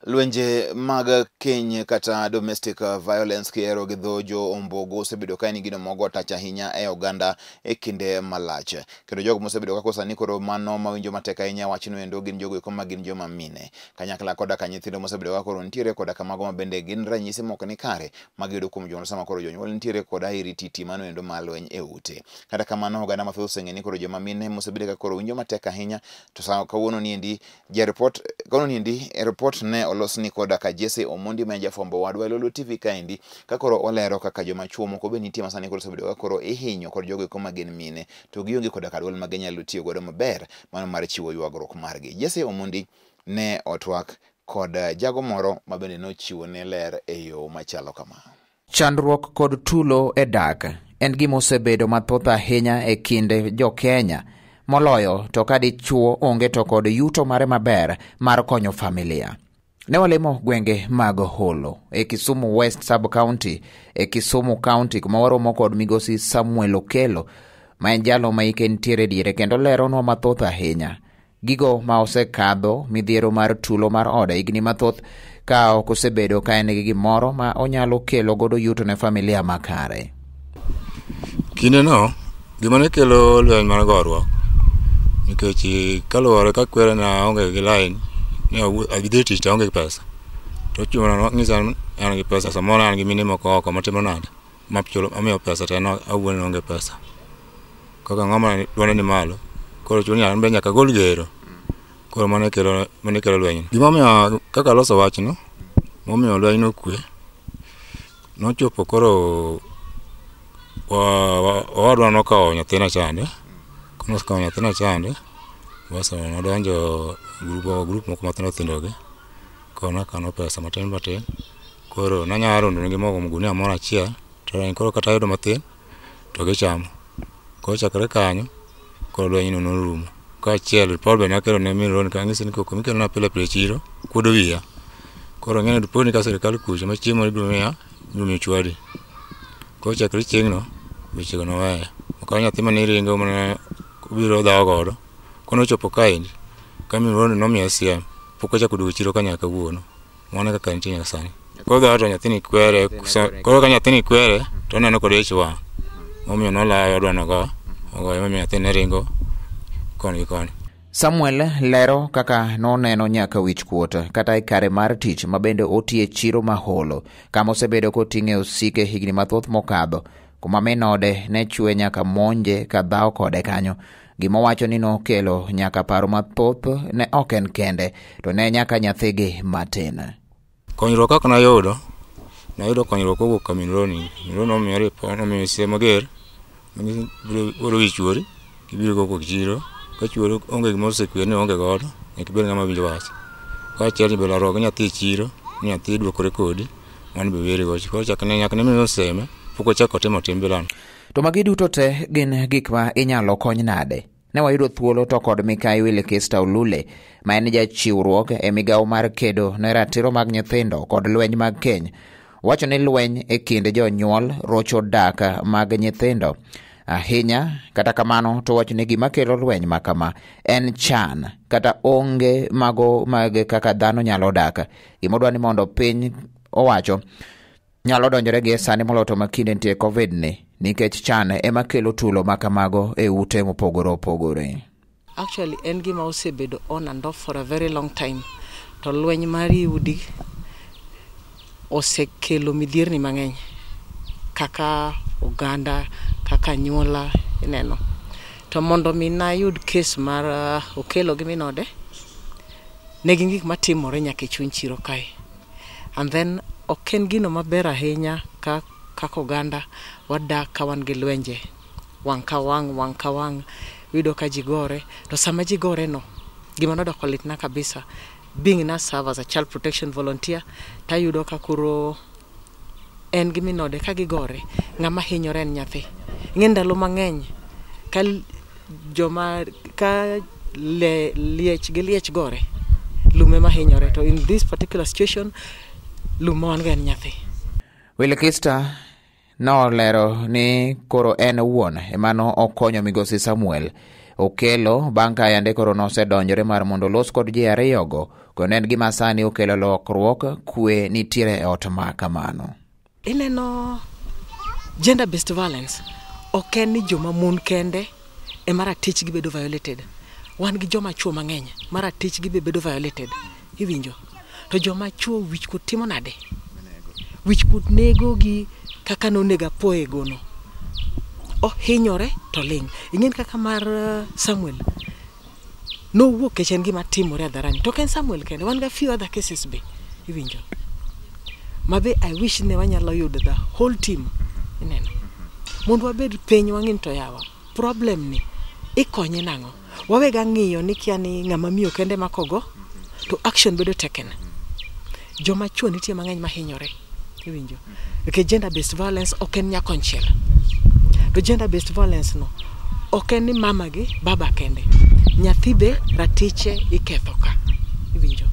Lwenje mag keny kata domestic violence kihero gi dho jo ombogo osebedo ka en gino mogo tach ahinya e oganda e kinde malach. Kendo jogo mosebedo ka sani koro mano mawinjo matek ahinya wachno endo gin jogo eko ma gin joma mine. Kanyakla koda ka nyithindo mosebedo ka koro nitiere koda ka mago ma bende gin ranyisi mok ni kare magiyudo kuom jonyuol sama koro jonyuol nitiere kod airititi mano endo mar lweny e ute. Kata kamano oganda mathoth oseng'eyo ni koro joma mine mosebedo ka koro winjo matek ahinya to sa kawuono niendi jaripot kawuono niendi e report ne olosni koda ka Jesse Omondi ma en jafwambo wadwa e Lolwe TV kaendi ka koro olero kaka joma chuo moko be nitie ma sani koro osebedo ka koro ihinyo kod jogo eko ma gin mine to gionge koda ka duol ma ginyalo tiyo godo maber mano mar chiwo ywagruok margi. Jesse Omondi ne otwak kod jago moro ma bende nochiwo ne ler e yo machalo kama. Chandruok kod tulo e dak en gima osebedo mathoth ahinya e kind jo-Kenya, moloyo to ka dichuo onge to kod yuto mare maber mar konyo familia. Ne walimo gwenge mag Holo e Kisumu West Sub-County e Kisumu County kuma waromo kod migosi Samuel Okello ma en jalo ma hike nitiere diere kendo leronwa mathoth ahinya gigo ma osekadho midhiero mar tulo mar ode higni mathoth ka ok osebedo ka en gi gimoro ma onyalo kelo godo yuto ne familia makare. Kindeno, gima ne kelo lweny mar goruok, nikech kaluwore ka kwerena onge gi line, ne adhi tich to aonge gi pesa. To chuno ng'isa ni an gi pesa, samoro an gi mine moko oko matimo nade, machulo amiyo pesa to en awuon oonge pesa. Kaka ng'ama duonde ni malo, koro chuno ni an be nyaka agol gero. Koro mano kelo lweny. Gimomiyo kaka aloso wachno, momiyo lweny nokwe, nochopo koro owadwa nokawo nyathina chande, konosekawo nyathina chande, bas nodonjo grup moko matindo tindo gi, koro nakano pesa matin matin, koro nanyalo rondo negi mogo gunia moro achiel, to koro kata ayudo matin, to gichamo. Koro chakre kanyo, koro lweny no norumo. Kaachiel ripot be nakelo ne min Ron kang'ise ni koko mikelona pile pile e chiro kuodo wiya. Koro ing'e ni ripodni ka sirikal kucho ma chiemo ibiro miya, ibiro miyo chwadi. Koro chakre chieng'no, wechego noweya. Okawo nyathi mane ringo mane obiro dhawo godo. Konochopo kaendi, ka min Ron nomiya siem, pok ochako duogo e chiro ka nyaka kawuono. Mano e kaka entie nyaka sani. Koro dhawo to nyathini kwere, koro ka nyathini kwere, to oneno kod ich wang'. Momiyo nolawe odwa nogo, ogoye momiyo nyathini ringo koni gi koni. Samuel lero kaka noneno nyaka wichkuot kata e kare mar tich ma bende otiye chiro ma Holo kama osebedo koting'e osike higni mathoth mokadho kuma min ode ne chwe nyaka monje ka dhawo kode kanyo. Gima owacho ni nokelo nyaka paro mathoth ne ok en kende to ne nyaka nyathigi matin. Konyruok kaka nayudo, nayudo konyruok kowuok ka min Roni. Min Roni nomiya ripot, nomiya siem mager, biro wi chuori, kibiro go kok chiro, ka chuori onge gima osekwer ni oonge godo, nyaka ibed ng'ama winjo wach. Kaachiel ni be larruok gi nyathi e chiro, ni nyathi dwokore kodi, mano be weri go. Koro chakne nyaka ne min oseme, pok ochako otimo tim bilano. To magi duto te gin gik ma inyalo kony nade? Ne wayudo thuolo to kod Mikai Wilkista Olule ma en jachiwruok e migawo mar kedo ne ratiro mag nyithindo kod lweny mag keny. Wacho ni lweny e kind jonyuol rocho dak mag nyithindo ahinya. Kata kamano to wacho ni gima kelo lweny ma kama en chan kata onge mago mag kaka dhano nyalo dak. Gima odwa ni mondo piny owacho nyalo donjore gi e sani moloyo to ma kinde nitie Covid ni nikech chan ema kelo tulo ma kamago e ute mopogore opogore. Actually en gima osebedo on and off for a very long time. To lweny mar udi osekelo midhierni mang'eny kaka oganda, kaka anyuola ineno. To mondo mi nayud case mar Okello gi min ode, ne gin gik matimore nyaka e chuny chiro kae. And then ok en gino maber ahinya ka kaka oganda wadak ka wan gi lwenje wang' ka wang', wang' ka wang', iyudo ka ji gore. To sama ji gore no, gima nodoko litna kabisa, being na serve as a child protection volunteer, tayudo ka koro en gi min ode ka gigore, ng'ama hinyore en nyathi. Ing'e ndalo mang'eny ka joma ka le, liech gi liech gore, lum ema hinyore. To in this particular situation, lum ma wan go en nyathi. Wilkista nolero ni koro en owuon ema no okonyo migosi Samuel Okello bang' ka yande koro nosedonjore mar mondo olos kod ji ariyogo, kendo en gima sani okelo lokruok, kwe nitiere e ot ma kamano. Ineno gender based violence ok en ni joma mon kende ema ratichgi bedo violated. Wan gi joma chuo mang'eny ma ratichgi be bedo violated. Iwinjo? To joma chuo wichkuot timo nade? Wichkuot nego gi kaka nonego apoye gono. Ohinyore to ling'. Ing'eni kaka mar Samuel, nowuok kech en gima timore hadharani. To ok en Samuel kende, wan ga few other cases be. Iwinjo? Ma be I wish ne wanyalo yudo the whole team. Ineno? Mondo wabed piny wang'i ni to yawa, problem ni ikonye nang'o? Wawega ng'iyo ni kia ni ng'ama miyo kende makogo, to action bedo taken. Joma chuo nitie mang'eny mahinyore. Iwinjo? Nikech gender based violence ok en nyakonchiel. To gender based violence no ok en ni mama gi baba kende. Nyathi be ratiche iketho ka. Iwinjo?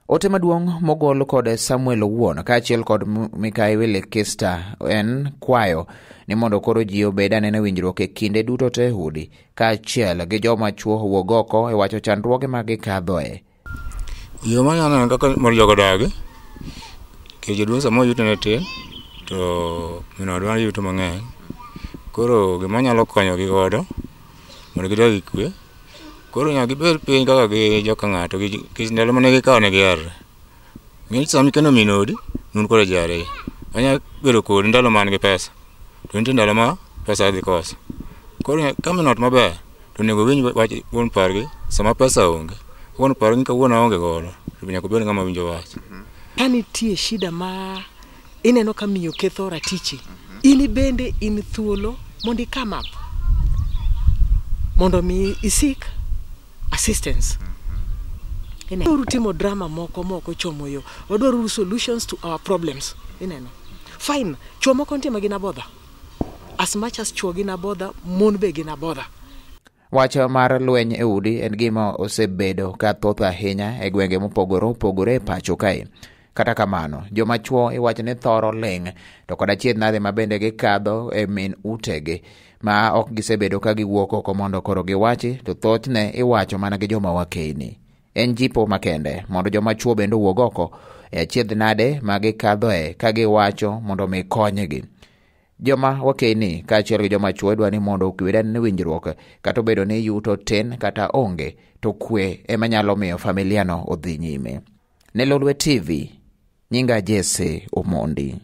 Ote maduong' mogol kod Samuel owuon kaachiel kod Mikai Wilkista en kwayo ni mondo koro ji obed anena winjruok e kinde duto te e udi kaachiel gi joma chuo owuog oko e wacho chandruoge ma gikadhoe. Yo manyalo neno kaka mondo jogo odagi, nikech jaduong' samoro yuto ne tin, to min odwa yuto mang'eny. Koro gima anyalo konyogi godo mondo gidag gi kwe, koro nyaka gibed piny kaka gi joka ng'ato nikech ndalo mane gikawo ne giherre. Ing'eni sama ikendo min odi, un kode ji ariyo. Onyalo bedo kodi ndalo ma an gi pesa, to nitie ndalo ma pesa dhi koso. Koro ka min ot maber, to onego owinj wach wuon pargi sama pesa onge. Wuon pargi ni kawuono aonge godo, to nyaka obed ng'ama winjo wach. Ka nitie shida ma ineno ka miyo ketho ratichi, in bende in thuolo mondo i come up mondo mi i seek assistance. Ineno? Uru timo drama moko mok ochomo yo. Wadwaro uru solutions to our problems. Ineno? Fine, chuo moko nitie ma gin abodha. As much as chuo gin abodha, mon be gin abodha. Wach mar lweny e udi en gima osebedo ka thoth ahinya e gwenge mopogore opogore e pacho kae. Kata kamano, joma chuo iwacho ni thoro ling' to kod achiedh nade ma bende gikadho e min utegi ma ok gisebedo ka giwuok oko mondo koro giwachi to thothne iwacho mana gi joma wakeyni. En jipo makende mondo joma chuo bende owuog oko e achiedh nade ma gikadhoe ka giwacho mondo mi konygi. Joma wakeyni kaachiel gi joma chuo idwa ni mondo okwed anena winjruok kata obedo ni yuto tin kata onge to kwe ema nyalo miyo familia no odhi nyime. Ne Lolwe TV, nyinga Jesse Omondi.